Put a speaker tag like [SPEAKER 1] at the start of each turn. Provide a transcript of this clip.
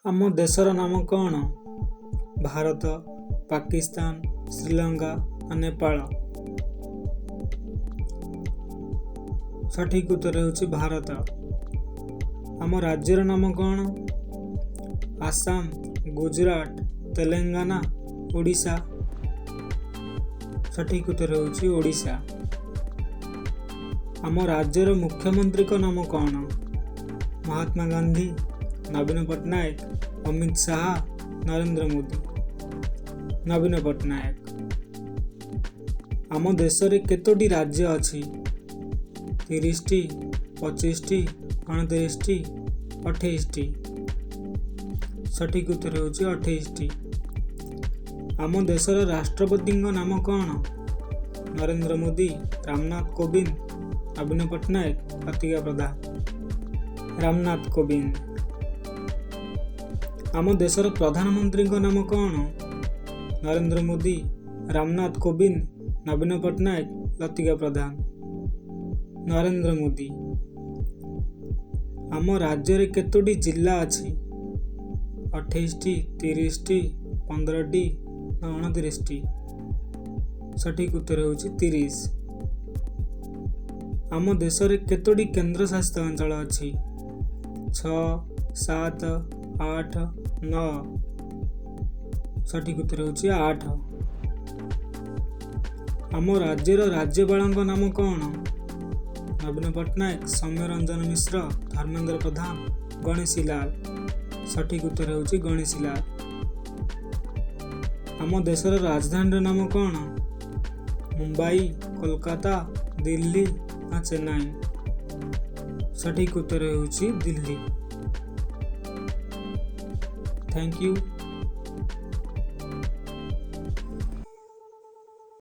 [SPEAKER 1] ଆମ ଦେଶର ନାମ କ'ଣ? ଭାରତ, ପାକିସ୍ତାନ, ଶ୍ରୀଲଙ୍କା ନା ନେପାଳ? ସଠିକ୍ ଉତ୍ତର ହେଉଛି ଭାରତ। ଆମ ରାଜ୍ୟର ନାମ କ'ଣ? ଆସାମ, ଗୁଜୁରାଟ, ତେଲେଙ୍ଗାନା, ଓଡ଼ିଶା। ସଠିକ୍ ଉତ୍ତର ହେଉଛି ଓଡ଼ିଶା। ଆମ ରାଜ୍ୟର ମୁଖ୍ୟମନ୍ତ୍ରୀଙ୍କ ନାମ କ'ଣ? ମହାତ୍ମା ଗାନ୍ଧୀ, ନବୀନ ପଟ୍ଟନାୟକ, ଅମିତ ଶାହା, ନରେନ୍ଦ୍ର ମୋଦି। ନବୀନ ପଟ୍ଟନାୟକ। ଆମ ଦେଶରେ କେତୋଟି ରାଜ୍ୟ ଅଛି? 30ଟି, 25ଟି, 29ଟି, 28ଟି। ସଠିକ୍ ଉତ୍ତର ହେଉଛି 28ଟି। ଆମ ଦେଶର ରାଷ୍ଟ୍ରପତିଙ୍କ ନାମ କ'ଣ? ନରେନ୍ଦ୍ର ମୋଦି, ରାମନାଥ କୋବିନ୍ଦ, ନବୀନ ପଟ୍ଟନାୟକ, ଲତିକା ପ୍ରଧାନ। ରାମନାଥ କୋବିନ୍ଦ। ଆମ ଦେଶର ପ୍ରଧାନମନ୍ତ୍ରୀଙ୍କ ନାମ କ'ଣ? ନରେନ୍ଦ୍ର ମୋଦି, ରାମନାଥ କୋବିନ୍ଦ, ନବୀନ ପଟ୍ଟନାୟକ, ଲତିକା ପ୍ରଧାନ। ନରେନ୍ଦ୍ର ମୋଦି। ଆମ ରାଜ୍ୟରେ କେତୋଟି ଜିଲ୍ଲା ଅଛି? 28ଟି, 30ଟି, 15ଟି ନା 29ଟି? ସଠିକ୍ ଉତ୍ତର ହେଉଛି 30। ଆମ ଦେଶରେ କେତୋଟି କେନ୍ଦ୍ରଶାସିତ ଅଞ୍ଚଳ ଅଛି? 6, 7, 8, 9। ସଠିକ୍ ଉତ୍ତର ହେଉଛି 8। ଆମ ରାଜ୍ୟର ରାଜ୍ୟପାଳଙ୍କ ନାମ କ'ଣ? ନବୀନ ପଟ୍ଟନାୟକ, ସୌମ୍ୟ ରଞ୍ଜନ ମିଶ୍ର, ଧର୍ମେନ୍ଦ୍ର ପ୍ରଧାନ, ଗଣେଶୀ ଲାଲ। ସଠିକ୍ ଉତ୍ତର ହେଉଛି ଗଣେଶୀ ଲାଲ। ଆମ ଦେଶର ରାଜଧାନୀର ନାମ କ'ଣ? ମୁମ୍ବାଇ, କୋଲକାତା, ଦିଲ୍ଲୀ ନା ଚେନ୍ନାଇ? ସଠିକ୍ ଉତ୍ତର ହେଉଛି ଦିଲ୍ଲୀ। Thank you.